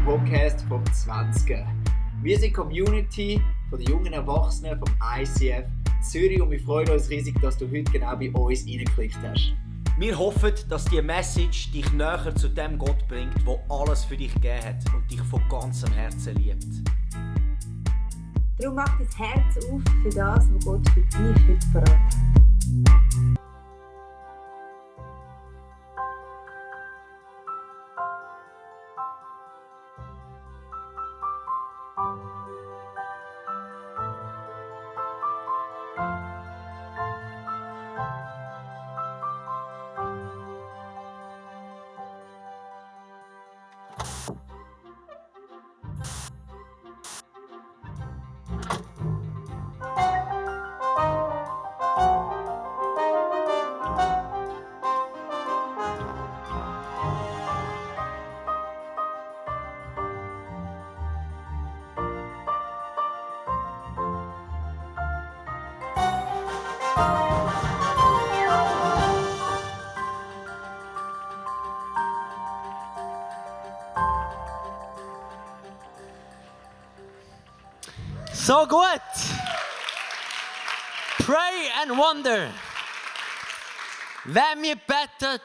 Podcast vom 20. Wir sind die Community von den jungen Erwachsenen vom ICF Zürich und wir freuen uns riesig, dass du heute genau bei uns reingeklickt hast. Wir hoffen, dass diese Message dich näher zu dem Gott bringt, der alles für dich gegeben hat und dich von ganzem Herzen liebt. Darum mach dein Herz auf für das, was Gott für dich heute verraten hat. So gut. Pray and wonder. Wenn wir beten,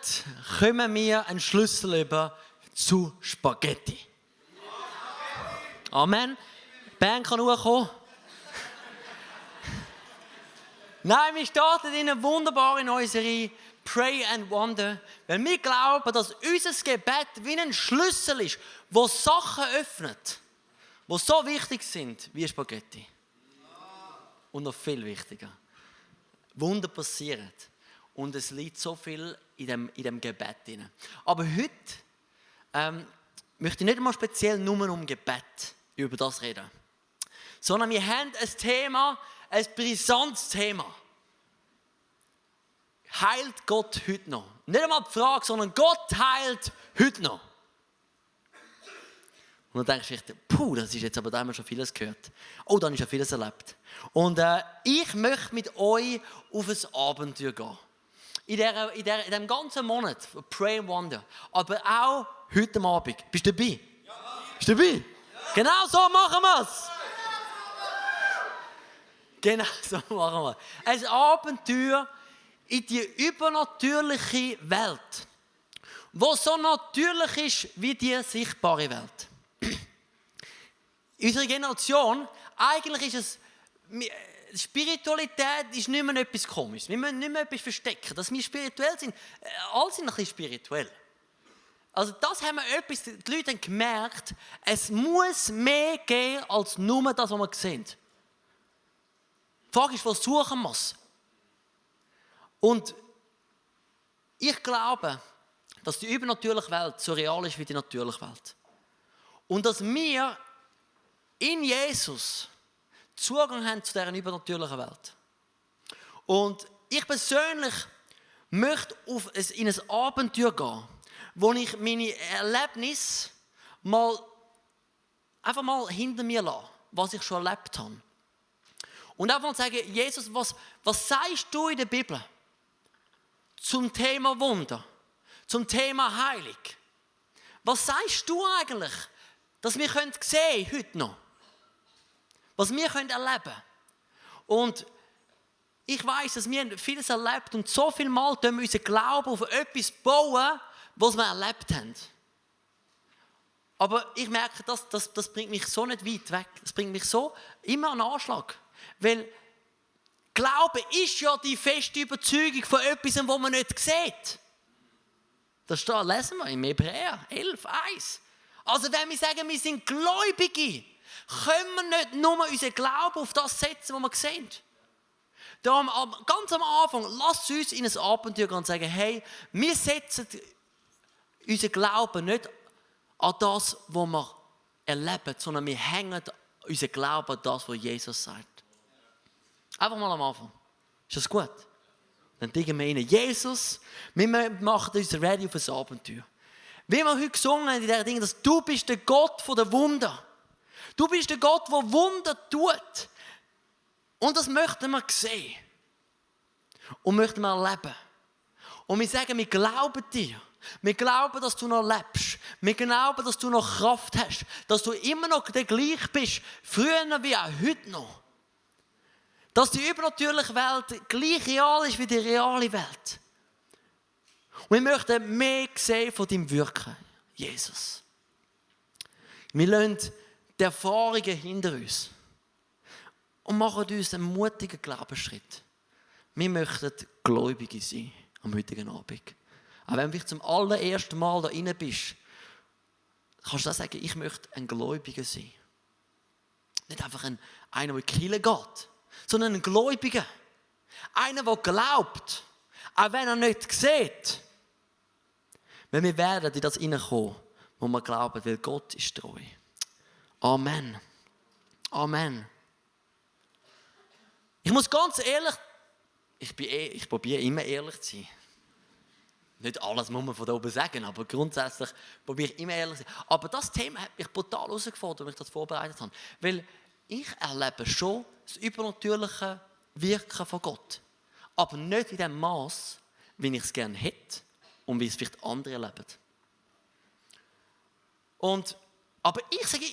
kommen wir einen Schlüssel über zu Spaghetti. Amen. Die Band kann hochkommen. Nein, wir starten in eine wunderbare neue Serie Pray and Wonder, weil wir glauben, dass unser Gebet wie ein Schlüssel ist, der Sachen öffnet, die so wichtig sind wie Spaghetti. Und noch viel wichtiger. Wunder passieren. Und es liegt so viel in dem Gebet drin. Aber heute möchte ich nicht einmal speziell nur um Gebet über das reden. Sondern wir haben ein Thema, ein brisantes Thema. Heilt Gott heute noch? Nicht einmal die Frage, sondern Gott heilt heute noch. Und dann denkst du, puh, das ist jetzt aber, da haben wir schon vieles gehört. Oh, dann ist ja vieles erlebt. Und ich möchte mit euch auf ein Abenteuer gehen. In diesem ganzen Monat, Pray and Wonder. Aber auch heute Abend. Bist du dabei? Ja. Bist du dabei? Ja. Genau so machen wir es. Genau so machen wir es. Ein Abenteuer in die übernatürliche Welt. Die so natürlich ist wie die sichtbare Welt. Unsere Generation, eigentlich ist es, Spiritualität ist nicht mehr etwas Komisches. Wir müssen nicht mehr etwas verstecken. Dass wir spirituell sind, alle sind ein bisschen spirituell. Also das haben wir etwas, die Leute haben gemerkt, es muss mehr geben als nur das, was wir sehen. Die Frage ist, was suchen wir es? Und ich glaube, dass die übernatürliche Welt so real ist wie die natürliche Welt. Und dass wir in Jesus Zugang haben zu dieser übernatürlichen Welt. Und ich persönlich möchte in ein Abenteuer gehen, wo ich meine Erlebnisse einfach mal hinter mir lasse, was ich schon erlebt habe. Und einfach mal sagen, Jesus, was sagst du in der Bibel zum Thema Wunder, zum Thema Heilung? Was sagst du eigentlich, dass wir sehen können heute noch? Was wir erleben können. Und ich weiss, dass wir vieles erlebt und so viel Mal wir unseren Glauben auf etwas bauen, was wir erlebt haben. Aber ich merke, das bringt mich so nicht weit weg. Das bringt mich so immer an Anschlag. Weil Glaube ist ja die feste Überzeugung von etwas, was man nicht sieht. Das lesen wir im Hebräer 11,1. Also wenn wir sagen, wir sind Gläubige, können wir nicht nur unseren Glauben auf das setzen, was wir sehen. Darum, ganz am Anfang, lasst uns in ein Abenteuer gehen und sagen, hey, wir setzen unseren Glauben nicht an das, was wir erleben, sondern wir hängen unseren Glauben an das, was Jesus sagt. Einfach mal am Anfang. Ist das gut? Dann denken wir ihnen, Jesus, wir machen uns ready auf ein Abenteuer. Wie wir heute gesungen haben in diesen Dingen, dass du bist der Gott der Wunder. Du bist der Gott, der Wunder tut. Und das möchten wir sehen. Und möchten wir erleben. Und wir sagen, wir glauben dir. Wir glauben, dass du noch lebst. Wir glauben, dass du noch Kraft hast. Dass du immer noch der gleich bist, früher wie auch heute noch. Dass die übernatürliche Welt gleich real ist wie die reale Welt. Und wir möchten mehr sehen von deinem Wirken, Jesus. Wir lassen die Erfahrungen hinter uns und machen uns einen mutigen Glaubensschritt. Wir möchten Gläubige sein am heutigen Abend. Auch wenn du zum allerersten Mal da rein bist, kannst du auch sagen, ich möchte ein Gläubiger sein. Nicht einfach einer, der in die Kirche geht, sondern ein Gläubiger. Einer, der glaubt, auch wenn er nicht sieht. Weil wir werden in das hineinkommen, wo wir glauben, weil Gott ist treu. Amen. Amen. Ich muss ganz ehrlich, ich probiere immer ehrlich zu sein. Nicht alles muss man von da oben sagen, aber grundsätzlich probiere ich immer ehrlich zu sein. Aber das Thema hat mich brutal herausgefordert, als ich das vorbereitet habe. Weil ich erlebe schon das übernatürliche Wirken von Gott. Aber nicht in dem Maß, wie ich es gerne hätte und wie es vielleicht andere erleben. Aber ich sage,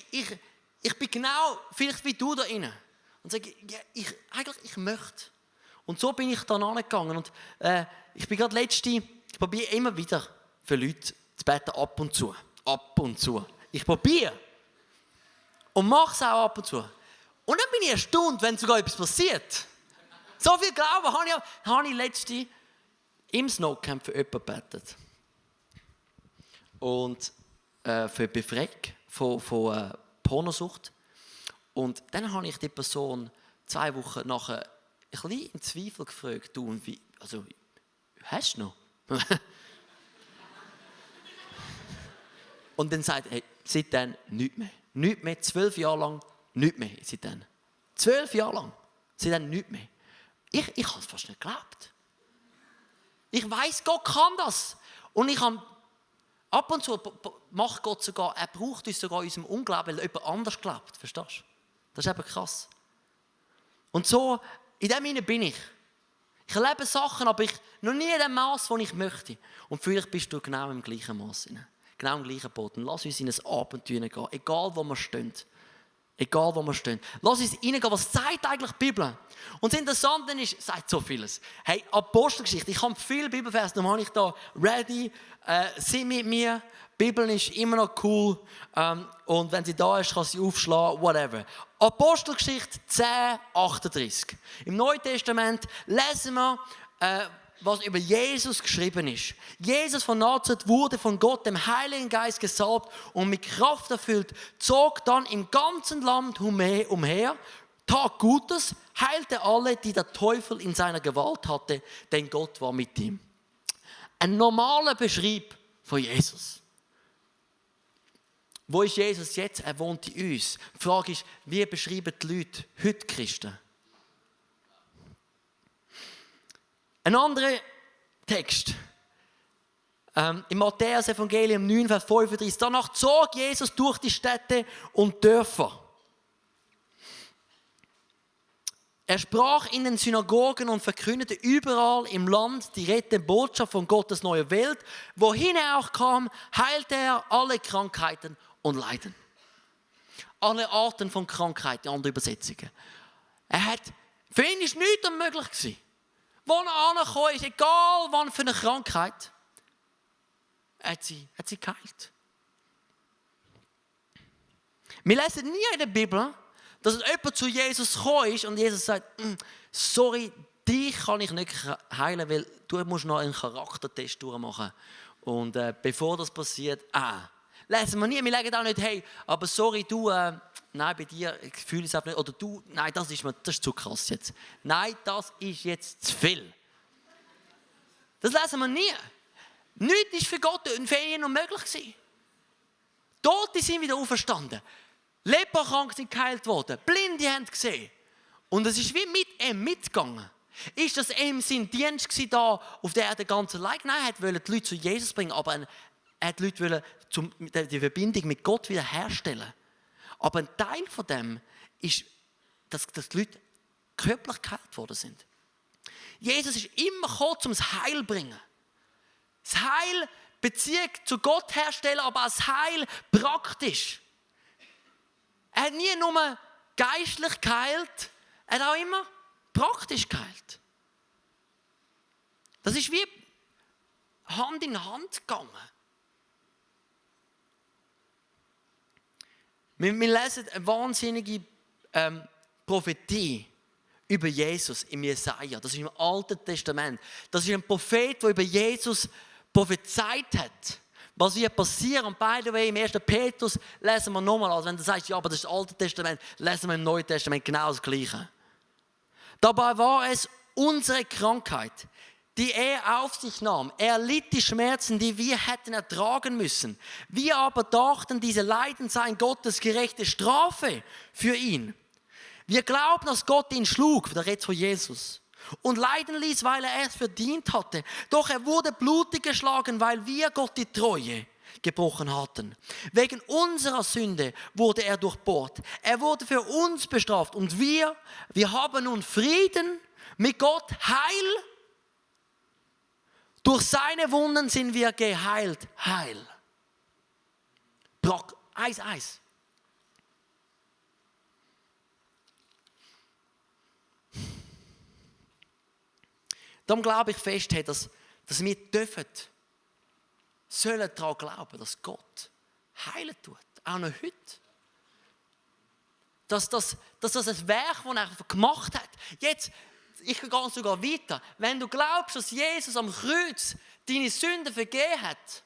ich bin genau vielleicht wie du da drin. Und sage, ja, ich möchte. Und so bin ich dann angegangen. Und ich bin gerade ich probiere immer wieder für Leute zu beten, ab und zu. Ab und zu. Ich probiere. Und mache es auch ab und zu. Und dann bin ich erstaunt, wenn sogar etwas passiert. So viel Glauben habe ich letzte im Snowcamp für jemanden gebetet. Und für Befreiung von Pornosucht. Und dann habe ich die Person 2 Wochen nachher ein bisschen in Zweifel gefragt, du, und wie, also, hast du noch? Und dann sagt er, seitdem nichts mehr. Nichts mehr, 12 Jahre lang, nichts mehr seitdem. 12 Jahre lang, seitdem nichts mehr. Ich habe es fast nicht geglaubt. Ich weiss, Gott kann das. Und ich habe ab und zu macht Gott sogar, er braucht uns sogar in unserem Unglauben, weil jemand anders glaubt. Verstehst du? Das ist eben krass. Und so, in dem Sinne bin ich. Ich erlebe Sachen, aber noch nie in dem Maß, das ich möchte. Und vielleicht bist du genau im gleichen Maß. Genau im gleichen Boot. Und lass uns in ein Abenteuer gehen. Egal, wo wir stehen. Egal, wo wir stehen. Lass uns reingehen. Was sagt eigentlich die Bibel? Und das Interessante ist, sagt so vieles. Hey, Apostelgeschichte. Ich habe viele Bibelverse, darum habe ich da ready. Sei mit mir. Die Bibel ist immer noch cool. Und wenn sie da ist, kann sie aufschlagen, whatever. Apostelgeschichte 10,38. Im Neuen Testament lesen wir, was über Jesus geschrieben ist. Jesus von Nazareth wurde von Gott, dem Heiligen Geist, gesalbt und mit Kraft erfüllt, zog dann im ganzen Land umher, tat Gutes, heilte alle, die der Teufel in seiner Gewalt hatte, denn Gott war mit ihm. Ein normaler Beschrieb von Jesus. Wo ist Jesus jetzt? Er wohnt in uns. Die Frage ist, wie beschreiben die Leute heute Christen? Ein anderer Text. Im Matthäus-Evangelium 9, Vers 35. Danach zog Jesus durch die Städte und Dörfer. Er sprach in den Synagogen und verkündete überall im Land die rettende Botschaft von Gottes neuer Welt. Wohin er auch kam, heilte er alle Krankheiten und Leiden. Alle Arten von Krankheiten, andere Übersetzungen. Für ihn war nichts unmöglich gewesen. Wo er angekommen ist, egal wann für eine Krankheit, hat sie geheilt. Wir lesen nie in der Bibel, dass jemand zu Jesus gekommen ist und Jesus sagt, sorry, dich kann ich nicht heilen, weil du musst noch einen Charaktertest durchmachen. Und bevor das passiert, lesen wir nie. Wir legen auch nicht, hey, aber sorry, du, nein, bei dir fühle ich es einfach nicht. Oder du, nein, das ist zu krass jetzt. Nein, das ist jetzt zu viel. Das lesen wir nie. Nichts ist für Gott und für ihn unmöglich gewesen. Tote sind wieder auferstanden. Leprakranke sind geheilt worden. Blinde haben gesehen. Und es ist wie mit ihm mitgegangen. Ist das ihm sein Dienst gewesen, da auf der Erde ganz allein? Nein, er wollte die Leute zu Jesus bringen, aber er hat die Leute die Verbindung mit Gott wiederherstellen. Aber ein Teil von dem ist, dass die Leute körperlich geheilt worden sind. Jesus ist immer gekommen, um das Heil zu bringen. Das Heil Beziehung zu Gott herstellen, aber als Heil praktisch. Er hat nie nur geistlich geheilt, er hat auch immer praktisch geheilt. Das ist wie Hand in Hand gegangen. Wir lesen eine wahnsinnige Prophetie über Jesus im Jesaja. Das ist im Alten Testament. Das ist ein Prophet, der über Jesus prophezeit hat, was wird passieren. Und by the way, im 1. Petrus lesen wir nochmal, also wenn du sagst, ja, aber das ist das Alte Testament, lesen wir im Neuen Testament genau das Gleiche. Dabei war es unsere Krankheit, die er auf sich nahm. Er litt die Schmerzen, die wir hätten ertragen müssen. Wir aber dachten, diese Leiden seien Gottes gerechte Strafe für ihn. Wir glauben, dass Gott ihn schlug, da redet von Jesus, und leiden ließ, weil er es verdient hatte. Doch er wurde blutig geschlagen, weil wir Gott die Treue gebrochen hatten. Wegen unserer Sünde wurde er durchbohrt. Er wurde für uns bestraft und wir haben nun Frieden mit Gott, Heil. Durch seine Wunden sind wir geheilt, Heil. Eis. Darum glaube ich fest, dass wir sollen daran glauben, dass Gott heilen tut. Auch noch heute. Dass das ein Werk, das er gemacht hat. Jetzt, ich gehe sogar weiter. Wenn du glaubst, dass Jesus am Kreuz deine Sünden vergeben hat,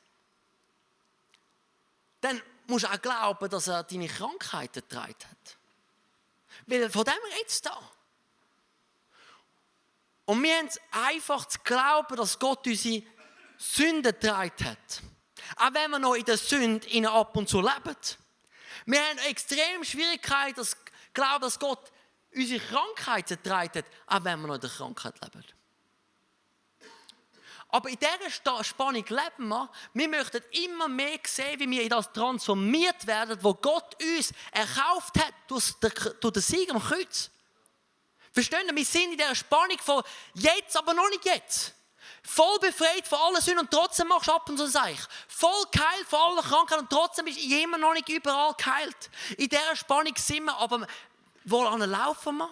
dann musst du auch glauben, dass er deine Krankheiten getragen hat. Weil von dem redet es da. Und wir haben es einfach zu glauben, dass Gott unsere Sünden getragen hat. Auch wenn wir noch in der Sünde ab und zu leben. Wir haben extrem Schwierigkeiten, zu glauben, dass Gott unsere Krankheiten getragen hat, auch wenn wir noch in der Krankheit leben. Aber in dieser Spannung leben wir. Wir möchten immer mehr sehen, wie wir in das transformiert werden, wo Gott uns erkauft hat durch den Sieg am Kreuz. Verstehen Sie? Wir sind in dieser Spannung von jetzt, aber noch nicht jetzt. Voll befreit von allen Sünden und trotzdem machst du ab und zu Seich. Voll geheilt von allen Krankheiten und trotzdem ist immer noch nicht überall geheilt. In dieser Spannung sind wir, aber woran laufen wir?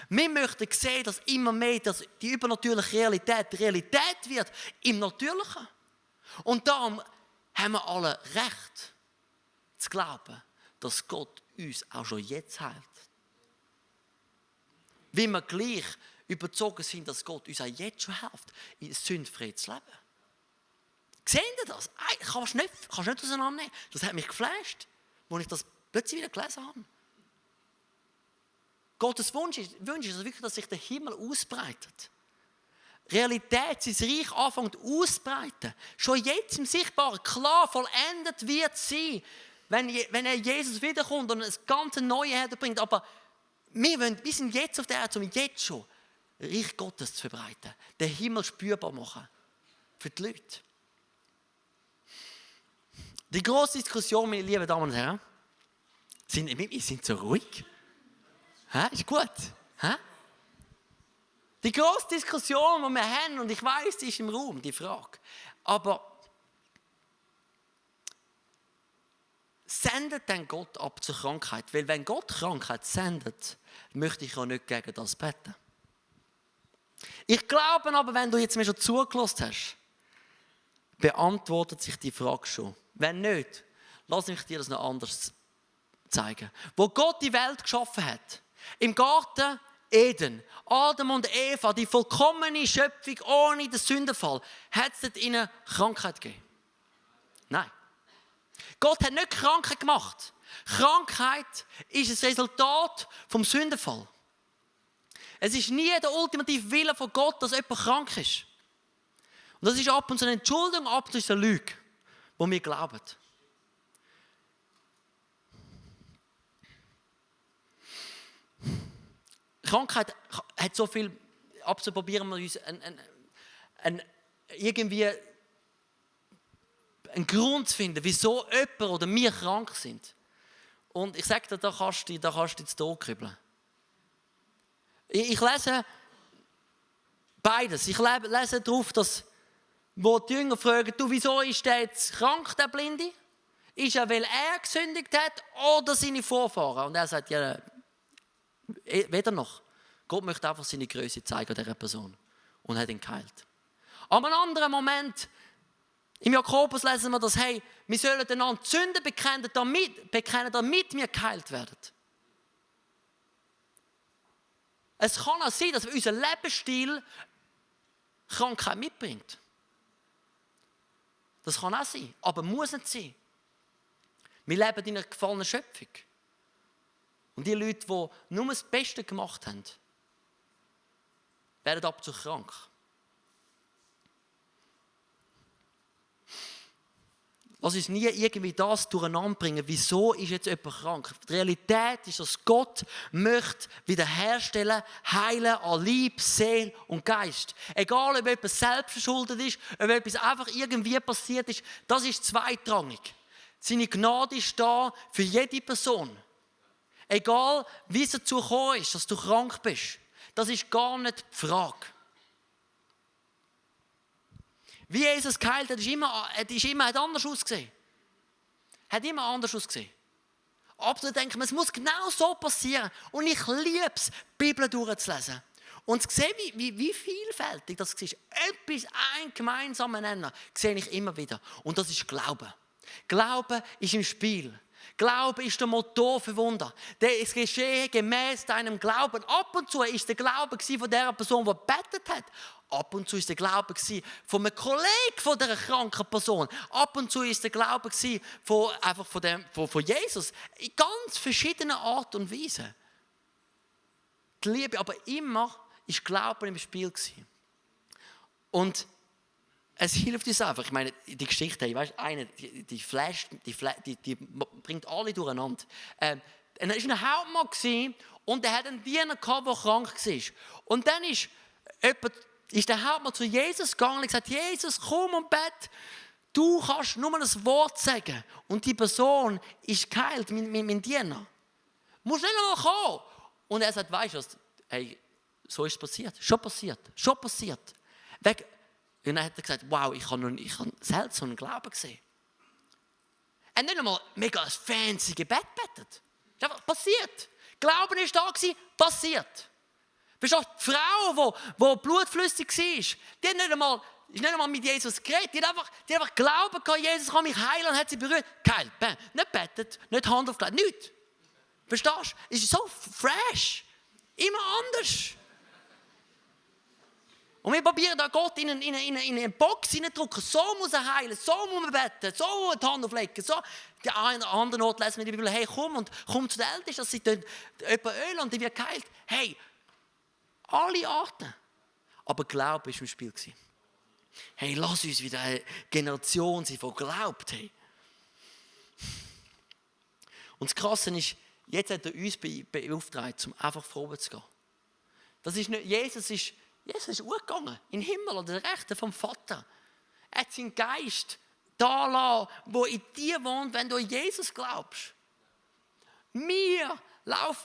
Wir möchten sehen, dass immer mehr dass die übernatürliche Realität wird im Natürlichen. Und darum haben wir alle Recht zu glauben, dass Gott uns auch schon jetzt heilt. Wie wir gleich überzeugt sind, dass Gott uns auch jetzt schon hilft, in sündfrei zu leben. Sehen Sie das? Kannst du nicht auseinandernehmen. Das hat mich geflasht, als ich das plötzlich wieder gelesen habe. Gottes Wunsch ist wirklich, dass sich der Himmel ausbreitet. Realität, sein Reich anfängt auszubreiten. Schon jetzt im Sichtbaren, klar, vollendet wird sein, wenn er Jesus wiederkommt und das ganze Neue herbringt. Aber wir sind jetzt auf der Erde, um jetzt schon Reich Gottes zu verbreiten. Den Himmel spürbar machen. Für die Leute. Die grosse Diskussion, meine lieben Damen und Herren, wir sind so ruhig. Ist gut. Die grosse Diskussion, die wir haben, und ich weiss, die ist im Raum, die Frage. Aber sendet denn Gott ab zur Krankheit? Weil wenn Gott Krankheit sendet, möchte ich auch nicht gegen das beten. Ich glaube aber, wenn du jetzt mir schon zugelassen hast, beantwortet sich die Frage schon. Wenn nicht, lass mich dir das noch anders zeigen. Wo Gott die Welt geschaffen hat, im Garten Eden, Adam und Eva, die vollkommene Schöpfung ohne den Sündenfall, hat es dort ihnen Krankheit gegeben? Nein. Gott hat nicht Krankheit gemacht. Krankheit ist das Resultat vom Sündenfall. Es ist nie der ultimative Wille von Gott, dass jemand krank ist. Und das ist ab und zu eine Entschuldigung, ab und zu ist eine Lüge, die wir glauben. Krankheit hat so viel, absolut probieren wir uns irgendwie einen Grund zu finden, wieso jemand oder wir krank sind. Und ich sage dir, da kannst du jetzt hochkribbeln. Ich lese beides. Ich lese darauf, dass wo die Jünger fragen, du, wieso ist der jetzt krank, der Blinde? Ist er, weil er gesündigt hat oder seine Vorfahren? Und er sagt, ja, weder noch. Gott möchte einfach seine Größe zeigen dieser Person und hat ihn geheilt. Aber in einem anderen Moment, im Jakobus lesen wir das, hey, wir sollen einander die Sünden bekennen, damit wir geheilt werden. Es kann auch sein, dass unser Lebensstil Krankheit mitbringt. Das kann auch sein, aber muss nicht sein. Wir leben in einer gefallenen Schöpfung. Und die Leute, die nur das Beste gemacht haben, werden ab und zu krank. Lass uns nie irgendwie das durcheinander bringen. Wieso ist jetzt jemand krank? Die Realität ist, dass Gott möchte wiederherstellen, heilen an Leib, Seele und Geist. Egal, ob etwas selbst verschuldet ist, ob etwas einfach irgendwie passiert ist, das ist zweitrangig. Seine Gnade ist da für jede Person. Egal, wie es dazu gekommen ist, dass du krank bist. Das ist gar nicht die Frage. Wie Jesus geheilt hat, hat anders ausgesehen. Hat immer anders ausgesehen. Aber du denkst, es muss genau so passieren. Und ich liebe es, die Bibel durchzulesen. Und zu sehen, wie vielfältig das ist. Ein gemeinsamer Nenner sehe ich immer wieder. Und das ist Glauben. Glauben ist im Spiel. Glaube ist der Motor für Wunder. Es geschehe gemäß deinem Glauben. Ab und zu war der Glaube von der Person, die gebetet hat. Ab und zu war der Glaube von einem Kollegen von dieser kranken Person. Ab und zu war der Glaube von Jesus. In ganz verschiedenen Art und Weise. Die Liebe, aber immer war Glauben im Spiel. Und es hilft uns einfach. Ich meine, die Geschichte, ich weiss, eine, die bringt alle durcheinander. Er war ein Hauptmann und er hatte einen Diener, der krank war. Und dann ist der Hauptmann zu Jesus gegangen und gesagt, Jesus, komm und bett. Du kannst nur ein Wort sagen. Und die Person ist geheilt, mein Diener. Du musst nicht einmal kommen. Und er sagt, weißt du was, hey, so ist es passiert. Schon passiert. Und dann hat er gesagt, wow, ich habe selten so einen Glauben gesehen. Er hat nicht einmal mega ein fancy Gebet gebetet. Es ist einfach passiert. Glauben ist da gewesen, passiert. Verstehst du, die Frau, die blutflüssig war, die hat nicht einmal mit Jesus geredet. Die hat einfach Glauben gehabt, Jesus kann mich heilen und hat sie berührt. Geil, bam. Nicht betet, nicht Hand aufgelegt, nichts. Verstehst du? Es ist so fresh. Immer anders. Und wir probieren da Gott in eine Box hineinzudrücken. So muss er heilen, so muss man beten, so muss man die Hand auflegen. So. Die anderen Ort lesen wir in der Bibel, hey, komm zu den Ältesten, dass sie dort jemanden Öl und die wird geheilt. Hey, alle Arten. Aber Glaube war im Spiel. Hey, lass uns wieder eine Generation sein, die glaubt. Hey. Und das Krasse ist, jetzt hat er uns beauftragt, um einfach vorwärts zu gehen. Das ist nicht, Jesus ist hochgegangen, in den Himmel, an der Rechten vom Vater. Er hat seinen Geist da lassen, der in dir wohnt, wenn du an Jesus glaubst. Wir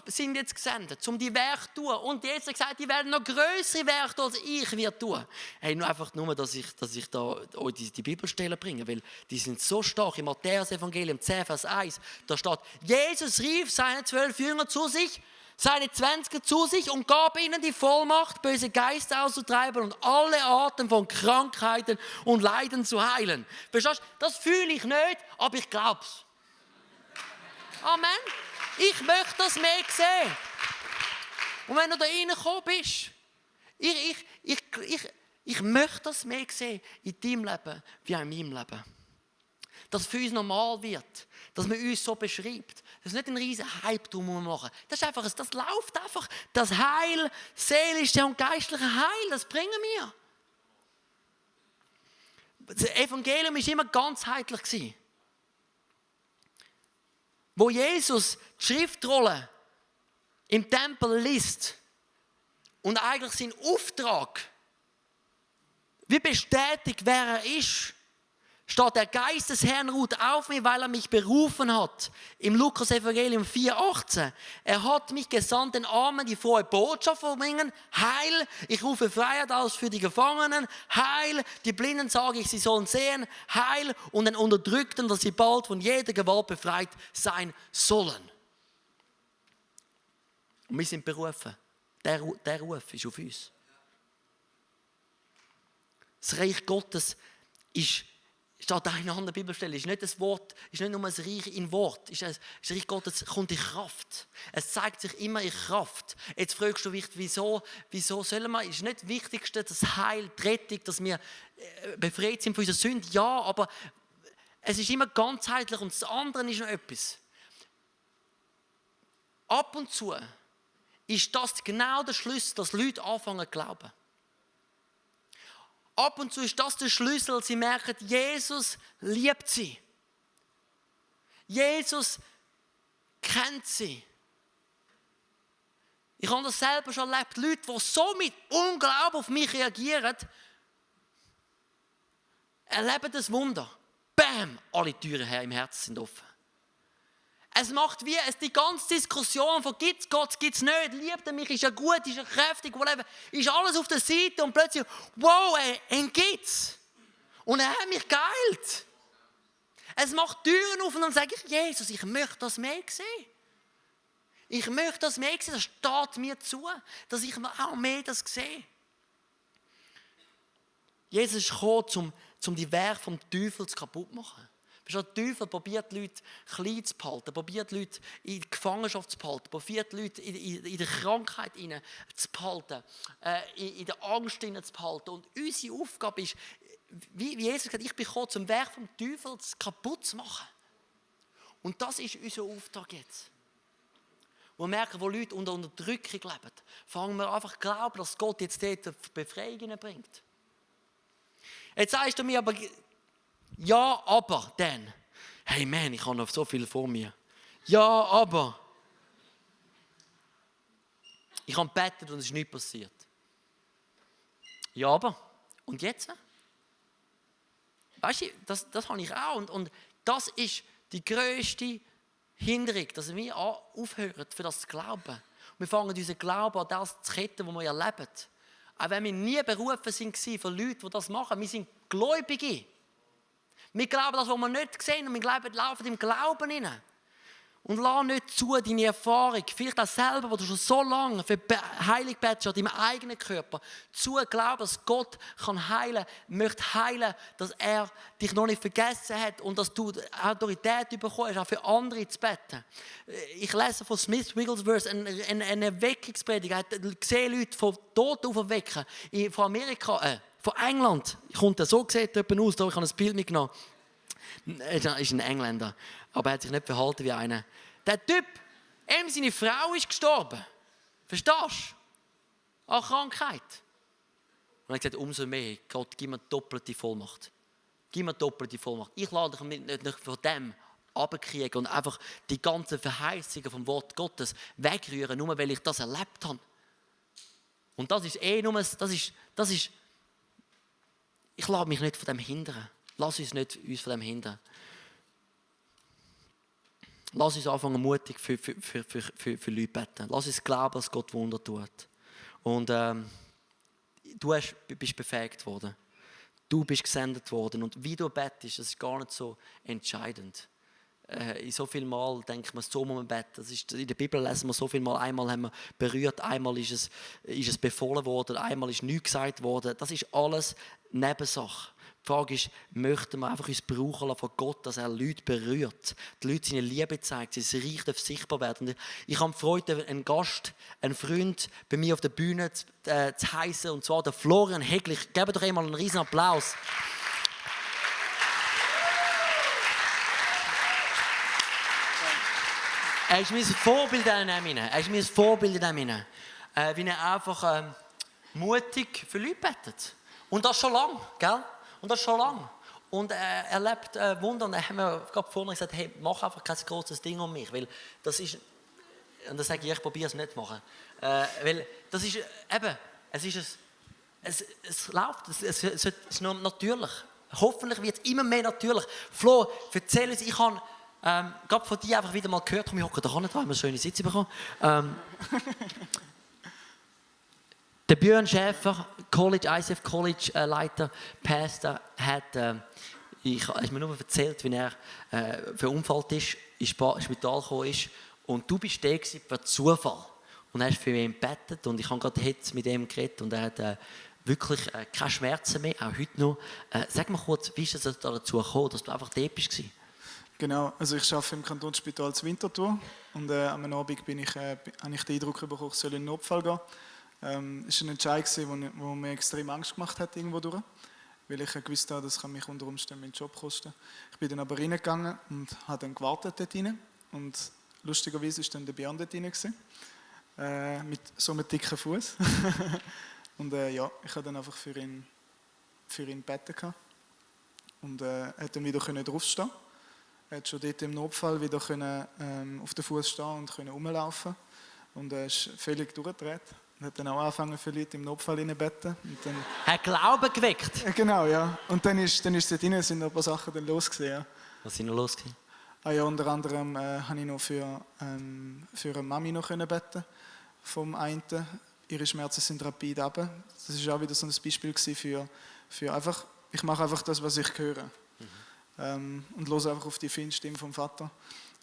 sind jetzt gesendet, um die Werke zu tun. Und Jesus hat gesagt, die werden noch grössere Werke tun, als ich werde tun. Hey, nur, dass ich da euch die Bibelstellen bringe, weil die sind so stark. Im Matthäus-Evangelium 10, Vers 1, da steht, Jesus rief seine 12 Jünger zu sich, seine 20 zu sich und gab ihnen die Vollmacht, böse Geister auszutreiben und alle Arten von Krankheiten und Leiden zu heilen. Verstehst du? Das fühle ich nicht, aber ich glaube es. Amen. Ich möchte das mehr sehen. Und wenn du da reingekommen bist, ich möchte das mehr sehen in deinem Leben wie auch in meinem Leben. Dass es für uns normal wird, dass man uns so beschreibt. Das ist nicht ein riesen Hype drum machen. Das läuft einfach. Das Heil, seelische und geistliche Heil, das bringen wir. Das Evangelium war immer ganzheitlich. Wo Jesus die Schriftrolle im Tempel liest und eigentlich seinen Auftrag wie bestätigt, wer er ist, steht, der Geist des Herrn ruht auf mir, weil er mich berufen hat. Im Lukas-Evangelium 4,18. Er hat mich gesandt, den Armen die frohe Botschaft zu bringen. Heil, ich rufe Freiheit aus für die Gefangenen. Heil, die Blinden sage ich, sie sollen sehen. Heil und den Unterdrückten, dass sie bald von jeder Gewalt befreit sein sollen. Und wir sind berufen. Der Ruf ist auf uns. Das Reich Gottes steht auch in einer anderen Bibelstelle. Ist nicht das Wort, ist nicht nur ein Reich in Wort. Das Reich Gottes kommt in Kraft. Es zeigt sich immer in Kraft. Jetzt fragst du dich, wieso sollen wir? Ist nicht das Wichtigste das Heil, die Rettung, dass wir befreit sind von unserer Sünde? Ja, aber es ist immer ganzheitlich und das andere ist noch etwas. Ab und zu ist das genau der Schlüssel, dass Leute anfangen zu glauben. Ab und zu ist das der Schlüssel, sie merken, Jesus liebt sie. Jesus kennt sie. Ich habe das selber schon erlebt. Leute, die so mit Unglauben auf mich reagieren, erleben das Wunder. Bam! Alle Türen her im Herzen sind offen. Es macht wie die ganze Diskussion von gibt es Gott, gibt es nicht, liebt er mich, ist er gut, ist er kräftig, whatever, ist alles auf der Seite und plötzlich, wow, ihn gibt's. Und er hat mich geheilt. Es macht Türen auf und dann sage ich, Jesus, ich möchte das mehr sehen. Ich möchte das mehr sehen, das steht mir zu, dass ich auch mehr das sehe. Jesus ist gekommen, um die Werke vom Teufel kaputt zu machen. Der Teufel probiert Leute klein zu behalten, probiert Leute in die Gefangenschaft zu behalten, probiert Leute in der Krankheit zu behalten, in der Angst zu behalten. Und unsere Aufgabe ist, wie Jesus gesagt hat, ich bin gekommen, zum Werk vom Teufel kaputt zu machen. Und das ist unser Auftrag jetzt. Wo wir merken, wo Leute unter Unterdrückung leben, fangen wir einfach zu glauben, dass Gott jetzt dort Befreiung bringt. Jetzt sagst du mir aber, ja, aber dann. Hey man, ich habe noch so viel vor mir. Ja, aber. Ich habe gebetet und es ist nichts passiert. Ja, aber. Und jetzt? Weißt du, das habe ich auch. Und das ist die grösste Hinderung, dass wir aufhören, für das zu glauben. Wir fangen unseren Glauben an das zu ketten, was wir erleben. Auch wenn wir nie berufen waren für Leute, die das machen. Wir sind Gläubige. Wir glauben das, was wir nicht sehen, und wir laufen im Glauben hinein. Und lass nicht zu, deine Erfahrung, vielleicht auch selber, wo du schon so lange für Heilung betest, an deinem eigenen Körper, zu glauben, dass Gott heilen kann, möchte heilen, dass er dich noch nicht vergessen hat und dass du Autorität bekommst, auch für andere zu beten. Ich lese von Smith Wigglesworth eine Erweckungspredigt. Er hat gesehen, Leute von Toten auferwecken. Von Amerika, von England. Kommt er so sieht er aus, da ich habe ein Bild mitgenommen. Er ist ein Engländer, aber er hat sich nicht verhalten wie einer. Der Typ, seine Frau ist gestorben. Verstehst du? An Krankheit. Und er hat gesagt, umso mehr, Gott, gib mir doppelte Vollmacht. Gib mir doppelte Vollmacht. Ich lade dich nicht von dem abkriegen und einfach die ganzen Verheißungen vom Wort Gottes wegrühren, nur weil ich das erlebt habe. Und das ist das ist ich lasse mich nicht von dem hindern. Lass uns nicht von dem hindern. Lass uns anfangen, mutig für Leute beten. Lass uns glauben, dass Gott Wunder tut. Und du bist befähigt worden. Du bist gesendet worden. Und wie du betest, das ist gar nicht so entscheidend. In so viel Mal denkt man, so muss man beten. Das ist, in der Bibel lesen wir so viel Mal. Einmal haben wir berührt, einmal ist es befohlen worden, einmal ist nichts gesagt worden. Das ist alles Nebensache. Die Frage ist, möchten wir einfach uns brauchen lassen von Gott, dass er Leute berührt, die Leute seine Liebe zeigt, sein Reich darf sichtbar werden. Und ich habe die Freude, einen Gast, einen Freund bei mir auf der Bühne zu heissen, und zwar der Florian Heglich. Gebt doch einmal einen riesen Applaus. Er ist mein Vorbild in dem hinein. Wie er einfach mutig für Leute betet. Und das schon lange, gell? Und er lebt Wunder. Und er hat mir gerade vorhin gesagt, hey, mach einfach kein großes Ding um mich. Weil das ist, und dann sage ich probiere es nicht zu machen. Weil das ist eben, es läuft, es ist nur natürlich. Hoffentlich wird es immer mehr natürlich. Flo, erzähl uns, ich habe gerade von dir einfach wieder mal gehört, komm, ich hocke da nicht, haben wir eine schöne Sitze bekommen. Der Björn Schäfer, ICF College Leiter, Pastor, hat mir nur erzählt, wie er verunfallt ist, ins Spital gekommen ist. Und du bist der per Zufall. Und hast für ihn gebetet. Und ich habe gerade jetzt mit ihm geredet. Und er hat wirklich keine Schmerzen mehr, auch heute noch. Sag mal kurz, wie ist es dazu gekommen, dass du einfach dort warst? Genau, also ich arbeite im Kantonsspital zu Winterthur. Und am Abend habe ich den Eindruck bekommen, ich soll in den Notfall gehen. Es war ein Entscheid, der mir extrem Angst gemacht hat, irgendwo durch. Weil ich gewusst habe, das kann mich unter Umständen meinen Job kosten. Ich bin dann aber reingegangen und habe dann gewartet dort rein. Und lustigerweise war dann der Björn dort rein, mit so einem dicken Fuß. Und ja, ich habe dann einfach für ihn gebeten. Und er konnte dann wieder draufstehen. Er hat schon dort im Notfall wieder auf den Fuß stehen und rumlaufen. Und er ist völlig durchgedreht. Und hat dann auch angefangen, für Leute im Notfall zu beten. Er hat Glauben geweckt. Genau, ja. Und dann ist dort drin, sind noch ein paar Sachen dann los gewesen, ja. Was sind noch los gewesen? Ah ja, unter anderem habe ich noch für eine Mami noch beten vom einen. Ihre Schmerzen sind rapid runter. Das war auch wieder so ein Beispiel für einfach, ich mache einfach das, was ich höre. Und höre einfach auf die feine Stimme vom Vater.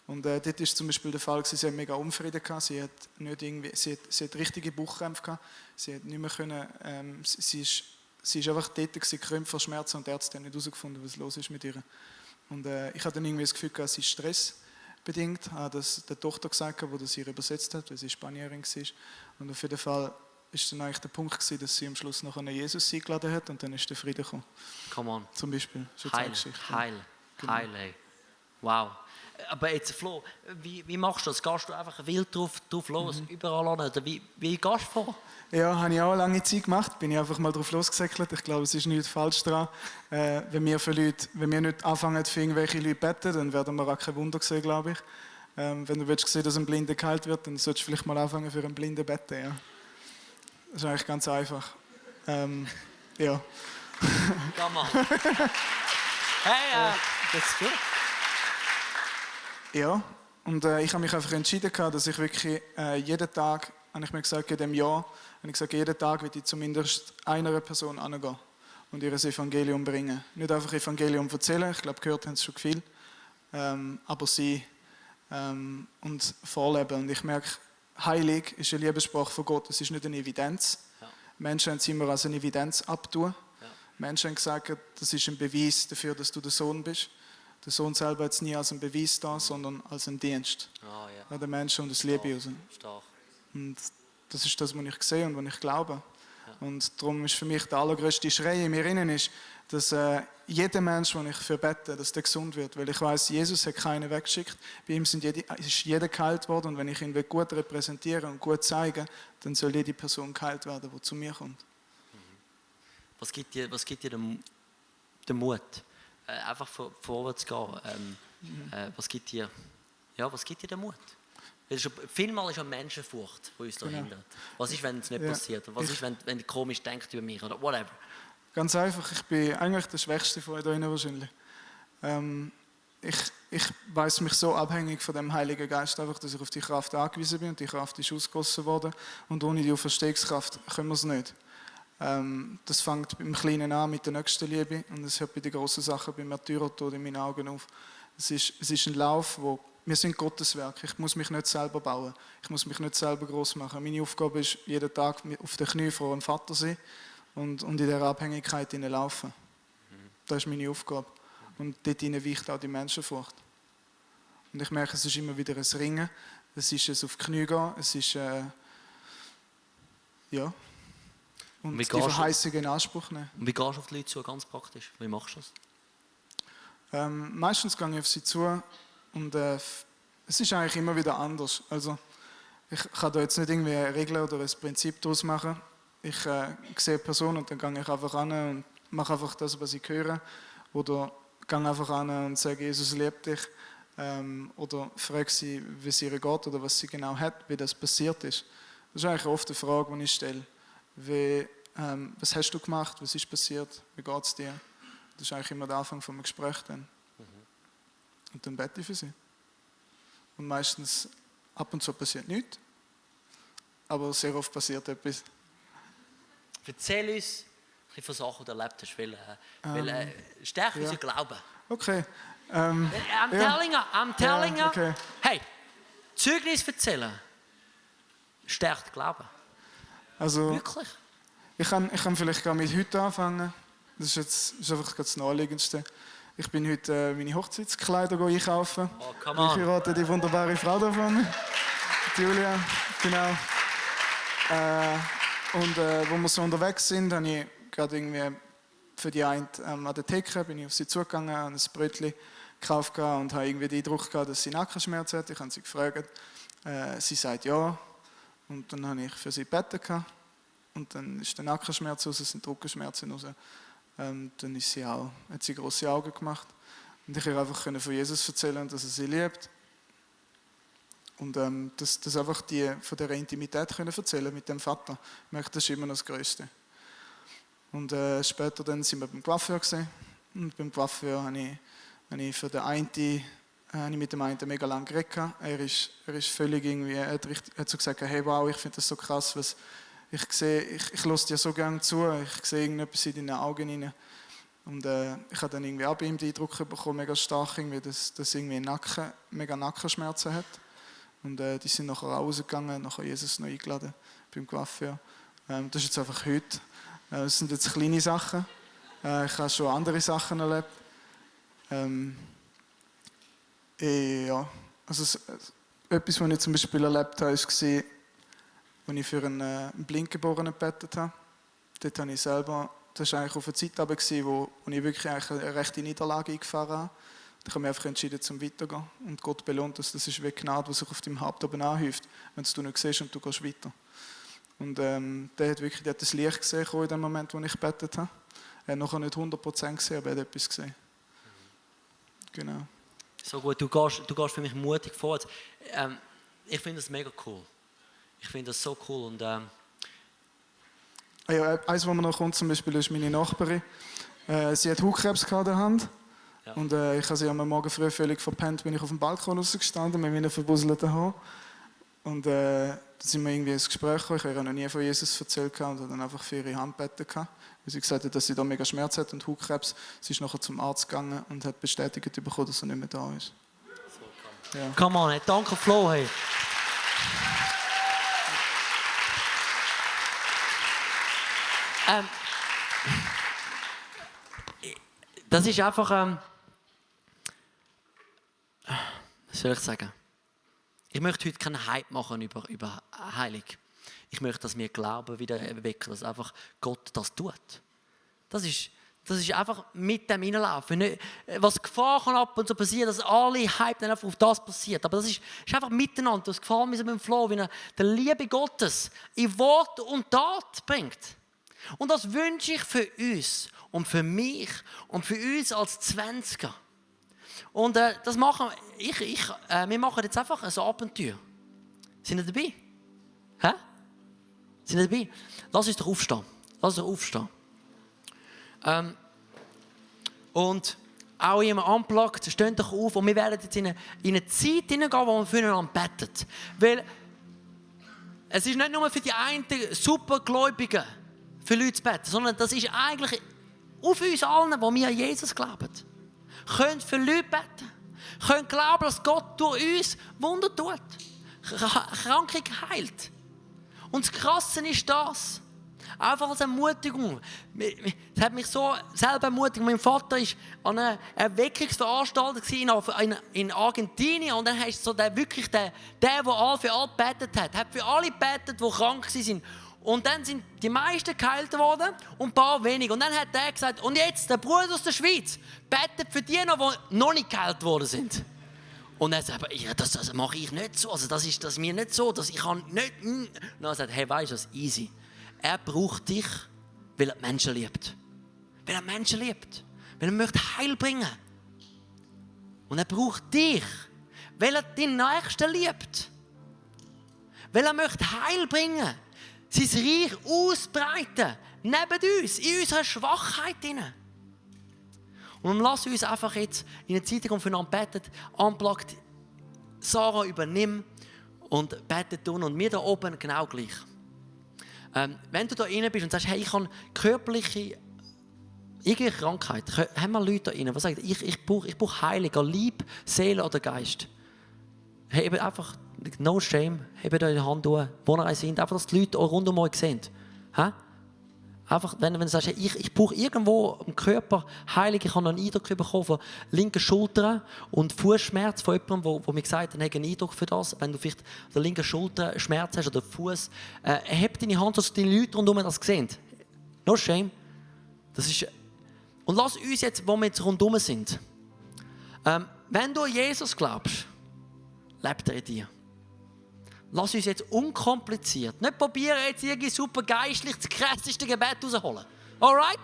Und dort war zum Beispiel der Fall, sie hat mega Unfrieden gehabt, sie hat richtige Bauchkrämpfe gehabt, sie hat nicht mehr können, sie ist einfach dort gekrümmt vor Schmerzen und die Ärzte haben nicht herausgefunden, was los ist mit ihr. Und ich hatte dann irgendwie das Gefühl, es ist stressbedingt, das der Tochter gesagt, die das ihr übersetzt hat, weil sie Spanierin war. Und auf jeden Fall war dann eigentlich der Punkt gewesen, dass sie am Schluss noch einen Jesus eingeladen hat und dann ist der Friede gekommen. Come on. Zum Beispiel. Heil. Ey. Wow. Aber jetzt, Flo, wie machst du das? Gehst du einfach wild drauf los, überall an? Oder wie gehst du vor? Ja, habe ich auch eine lange Zeit gemacht. Bin ich einfach mal drauf losgesäckelt. Ich glaube, es ist nichts falsch daran. Wenn wir nicht anfangen, für irgendwelche Leute beten, dann werden wir auch kein Wunder sehen, glaube ich. Wenn du willst sehen, dass ein Blinder geheilt wird, dann solltest du vielleicht mal anfangen, für einen Blinden beten. Ja. Das ist eigentlich ganz einfach. Ja. Come on. Hey, das ist gut. Ja, und ich habe mich einfach entschieden, dass ich wirklich jeden Tag, habe ich mir gesagt, in diesem Jahr, habe ich gesagt, jeden Tag will ich zumindest einer Person angehen und ihr das Evangelium bringen. Nicht einfach Evangelium erzählen, ich glaube, gehört haben sie schon viel, aber sie und vorleben. Und ich merke, heilig ist eine Liebessprache von Gott, es ist nicht eine Evidenz. Ja. Menschen haben es immer als eine Evidenz abtun. Ja. Menschen haben gesagt, das ist ein Beweis dafür, dass du der Sohn bist. Der Sohn selber hat es nie als einen Beweis da, sondern als einen Dienst. Oh, ja. An den Menschen und das Liebe raus. Und das ist das, was ich sehe und was ich glaube. Ja. Und darum ist für mich der allergrößte Schrei in mir innen ist, dass jeder Mensch, den ich für bete, dass der gesund wird. Weil ich weiß, Jesus hat keinen weggeschickt. Bei ihm ist jeder geheilt worden. Und wenn ich ihn gut repräsentieren und gut zeigen, dann soll jede Person geheilt werden, die zu mir kommt. Was gibt dir den Mut? Einfach vorwärts gehen. Was gibt dir den Mut? Vielmal ist ja Menschenfurcht, die uns da hindert. Was ist, wenn es nicht passiert? Was ist, wenn du komisch denkst über mich oder whatever? Ganz einfach, ich bin eigentlich der Schwächste von euch hier wahrscheinlich. Ich weiss mich so abhängig von dem Heiligen Geist, einfach, dass ich auf die Kraft angewiesen bin und die Kraft ist ausgegossen worden. Und ohne die Auferstehungskraft können wir es nicht. Das fängt beim Kleinen an mit der Nächstenliebe und es hört bei den grossen Sachen, beim Märtyrertod in meinen Augen auf. Es ist ein Lauf, wo wir sind Gottes Werk. Ich muss mich nicht selber bauen. Ich muss mich nicht selber groß machen. Meine Aufgabe ist, jeden Tag auf den Knien vor einem Vater sein und in dieser Abhängigkeit laufen. Das ist meine Aufgabe. Und dort weicht auch die Menschenfurcht. Und ich merke, es ist immer wieder ein Ringen. Es ist ein auf die Knie gehen. Es ist ja. Und die Verheißung in Anspruch nehmen. Und wie gehst du auf die Leute zu, ganz praktisch? Wie machst du das? Meistens gehe ich auf sie zu und es ist eigentlich immer wieder anders. Also, ich kann da jetzt nicht irgendwie eine Regel oder ein Prinzip daraus machen. Ich sehe eine Person und dann gehe ich einfach an und mache einfach das, was ich höre. Oder gehe einfach an und sage, Jesus liebt dich. Oder frage sie, wie es ihr geht oder was sie genau hat, wie das passiert ist. Das ist eigentlich oft eine Frage, die ich stelle. Was hast du gemacht? Was ist passiert? Wie geht es dir? Das ist eigentlich immer der Anfang von einem Gespräch dann. Und dann bete ich für sie. Und meistens, ab und zu passiert nichts, aber sehr oft passiert etwas. Erzähl uns ein bisschen von Sachen, die du erlebt hast, weil stärkt unseren Glauben. Okay. I'm telling you. Okay. Hey, Zeugnis erzählen stärkt Glauben. Also, Wirklich? ich kann vielleicht gerade mit heute anfangen. Das ist einfach das Naheliegendste. Ich bin heute meine Hochzeitskleider einkaufen. Oh, come on. Ich heirate die wunderbare Frau davon, Julia. Genau. Wo wir so unterwegs sind, habe ich gerade irgendwie für die eine an der Theke bin ich auf sie zugegangen, habe ein Brötchen gekauft und habe irgendwie den Eindruck gehabt, dass sie Nackenschmerzen hat. Ich habe sie gefragt. Sie sagt ja. Und dann habe ich für sie gebeten. Und dann ist der Nackenschmerz raus, sind die Rückenschmerzen raus. Dann hat sie grosse Augen gemacht. Und ich konnte einfach von Jesus erzählen, dass er sie liebt. Und das einfach von dieser Intimität können erzählen mit dem Vater. Ich merke, das ist immer noch das Größte. Und später dann sind wir beim Coiffeur gesehen. Und beim Coiffeur habe ich für den einen mit dem einen mega lange geredet. Er ist völlig irgendwie, er hat so gesagt, hey wow, ich finde das so krass, was ich höre dir so gerne zu, ich sehe irgendetwas in deinen Augen rein. Und ich habe dann irgendwie auch bei ihm den Eindruck bekommen, mega stark, irgendwie, dass irgendwie mega Nackenschmerzen hat. Und die sind nachher auch rausgegangen, nachher Jesus noch eingeladen beim Coiffeur. Das ist jetzt einfach heute. Das sind jetzt kleine Sachen. Ich habe schon andere Sachen erlebt. Ja, also etwas, was ich zum Beispiel erlebt habe, war, als ich für einen Blindgeborenen gebetet habe. Dort habe ich selber, das war eigentlich auf eine Zeit, wo ich wirklich eine rechte Niederlage eingefahren habe. Ich habe mich einfach entschieden, zum weiterzugehen. Und Gott belohnt das. Das ist wie Gnade, die sich auf deinem Haupt oben anhäuft, wenn du nicht siehst und du gehst weiter. Und der hat das Licht gesehen in dem Moment, wo ich gebetet habe. Er hat nachher nicht 100% gesehen, aber er hat etwas gesehen. Genau. So gut, du gehst für mich mutig vor. Ich finde das mega cool. Ich finde das so cool. Und, ja, eins, was mir noch kommt, zum Beispiel, ist meine Nachbarin. Sie hat Hautkrebs in der Hand. Ja. Und ich habe sie am Morgen früh völlig verpennt, bin ich auf dem Balkon rausgestanden mit meinen verbusselten Haaren. Und dann sind wir irgendwie ins Gespräch gekommen. Ich habe ihr noch nie von Jesus erzählt und habe dann einfach für ihre Hand gebeten. Weil sie gesagt hat, dass sie da mega Schmerz hat und Hautkrebs. Sie ist nachher zum Arzt gegangen und hat bestätigt bekommen, dass er nicht mehr da ist. So, ja. Come on, hey. Danke Flo. Hey. Das ist einfach, was soll ich sagen? Ich möchte heute keinen Hype machen über Heilung. Ich möchte, dass wir Glauben wieder erwecken, dass einfach Gott das tut. Das ist einfach mit dem Hineinlaufen. Was Gefahr kann ab und zu passieren, dass alle Hype dann einfach auf das passiert. Aber das ist einfach miteinander. Das gefällt mir so beim Flo, wie er die Liebe Gottes in Wort und Tat bringt. Und das wünsche ich für uns und für mich und für uns als 20er. Und das machen wir machen jetzt einfach ein Abenteuer. Sind ihr dabei? Hä? Sind ihr dabei? Lass uns doch aufstehen. Und auch jemand unplugged, steht doch auf. Und wir werden jetzt in eine Zeit hineingehen, wo wir füreinander beten. Weil es ist nicht nur für die einen Supergläubigen, für Leute zu beten, sondern das ist eigentlich auf uns allen, die wir an Jesus glauben. Könnt für Leute beten. Könnt glauben, dass Gott durch uns Wunder tut. Krankheit heilt. Und das Krasse ist das. Einfach als Ermutigung. Es hat mich so selber ermutigt. Mein Vater war an einer Erweckungsveranstaltung in Argentinien. Und dann hast du so der all für alle gebetet hat für alle gebetet, die krank waren. Und dann sind die meisten geheilt worden und ein paar weniger. Und dann hat er gesagt, und jetzt, der Bruder aus der Schweiz, betet für die noch nicht geheilt worden sind. Und er sagt, ja, das mache ich nicht so, also das ist mir nicht so, ich kann nicht... Und er sagt, hey, weißt du was, easy. Er braucht dich, weil er die Menschen liebt. Weil er Menschen liebt. Weil er möchte Heil bringen. Und er braucht dich, weil er deinen Nächsten liebt. Weil er möchte Heil bringen. Sein Reich ausbreiten, neben uns, in unserer Schwachheit. Und lass uns einfach jetzt in der Zeit füreinander beten, unplugged, Sarah übernimm und bete tun und wir da oben genau gleich. Wenn du da rein bist und sagst, hey, ich habe körperliche irgendwelche Krankheit, haben wir Leute da rein, die sagen, ich brauche Heilung an Leib, Seele oder Geist. Hebt einfach, no shame, hebt eure Hand hoch, wo ihr seid, einfach, dass die Leute auch rund um euch sehen. Einfach, wenn du sagst, ich brauche irgendwo im Körper Heilung, ich habe noch einen Eindruck bekommen von linken Schultern und Fußschmerz von jemandem, der mir gesagt hat, ich habe einen Eindruck für das. Wenn du vielleicht an der linken Schulter Schmerz hast oder Fuß, heb deine Hand, dass die Leute rundherum das sehen. No shame. Das ist... Und lass uns jetzt, wo wir jetzt rundherum sind, wenn du an Jesus glaubst, lebt er in dir. Lass uns jetzt unkompliziert, nicht probieren, jetzt irgendwie super geistlich das krasseste Gebet rausholen. Alright?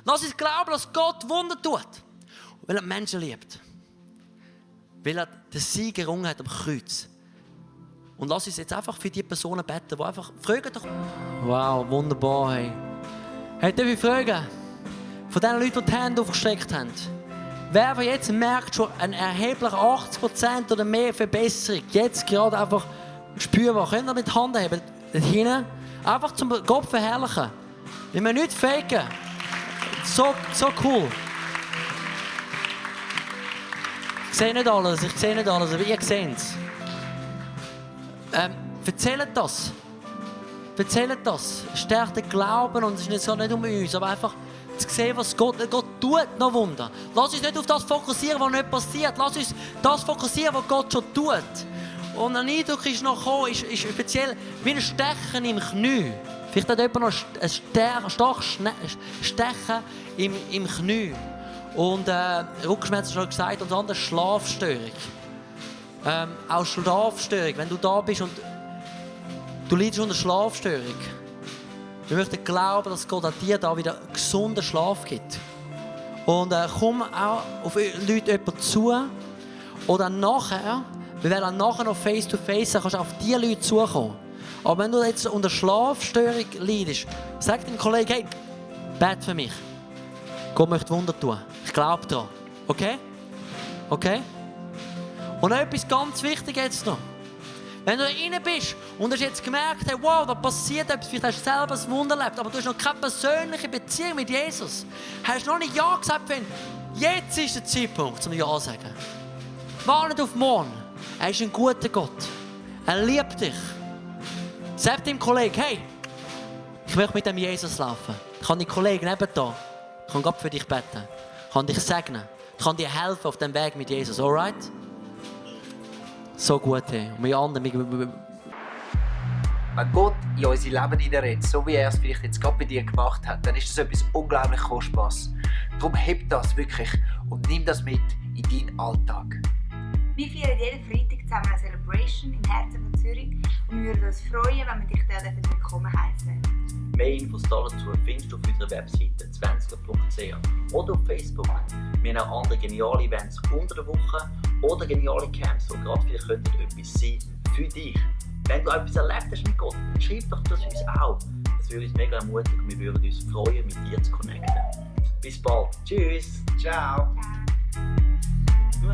Lass uns glauben, dass Gott Wunder tut. Weil er die Menschen liebt. Weil er den Sieg errungen hat am Kreuz. Und lass uns jetzt einfach für die Personen beten, die einfach fragen doch. Wow, wunderbar. Hey, darf ich fragen, von den Leuten, die die Hände aufgestreckt haben, wer jetzt merkt schon eine erhebliche 80% oder mehr Verbesserung, jetzt gerade einfach spürbar. Könnt ihr mit der Hand heben? Dort hinten. Einfach zum Gott verherrlichen. Wir müssen nicht faken. So cool. Ich sehe nicht alles, aber ihr seht es. Erzählt das. Stärkt den Glauben und es ist nicht um uns, aber einfach zu sehen, was Gott tut, noch Wunder. Lass uns nicht auf das fokussieren, was nicht passiert. Lass uns das fokussieren, was Gott schon tut. Und ein Eindruck ist noch gekommen, ist speziell wie ein Stechen im Knie. Vielleicht hat jemand noch ein starkes Stechen im Knie. Und Rückenschmerzen schon gesagt, und dann Schlafstörung. Auch Schlafstörung, wenn du da bist und du leidest unter Schlafstörung. Wir möchten glauben, dass Gott an dir da wieder gesunden Schlaf gibt. Und komm auch auf Leute zu. Oder nachher, wir werden nachher noch face-to-face, dann kannst du auf diese Leute zukommen. Aber wenn du jetzt unter Schlafstörung leidest, sag deinem Kollegen, hey, bete für mich. Gott möchte Wunder tun. Ich glaube daran. Okay? Okay? Und noch etwas ganz Wichtiges jetzt noch. Wenn du da rein bist und hast jetzt gemerkt, hey, wow, da passiert etwas, vielleicht hast du selber ein Wunder erlebt, aber du hast noch keine persönliche Beziehung mit Jesus, hast noch nicht Ja gesagt, wenn jetzt ist der Zeitpunkt, zum Ja zu sagen. Warte nicht auf morgen. Er ist ein guter Gott. Er liebt dich. Sag deinem Kollegen, hey, ich möchte mit dem Jesus laufen. Ich kann die Kollegen nebenan, ich kann Gott für dich beten. Ich kann dich segnen. Ich kann dir helfen auf dem Weg mit Jesus, alright? So gut, hey. Und wir anderen, wenn Gott in unser Leben hineinredet, so wie er es vielleicht jetzt gerade bei dir gemacht hat, dann ist das etwas unglaublich Kostbares. Darum heb das wirklich und nimm das mit in deinen Alltag. Wir feiern jeden Freitag zusammen eine Celebration im Herzen von Zürich und wir würden uns freuen, wenn wir dich dort willkommen heißen. Mehr Infos dazu findest du auf unserer Webseite 20er.ch oder auf Facebook. Wir haben auch andere geniale Events unter der Woche oder geniale Camps, die gerade vielleicht etwas sein für dich. Wenn du etwas erlebt hast mit Gott, dann schreib doch das uns auch. Das würde uns mega ermutigen und wir würden uns freuen, mit dir zu connecten. Bis bald. Tschüss. Ciao. Ciao.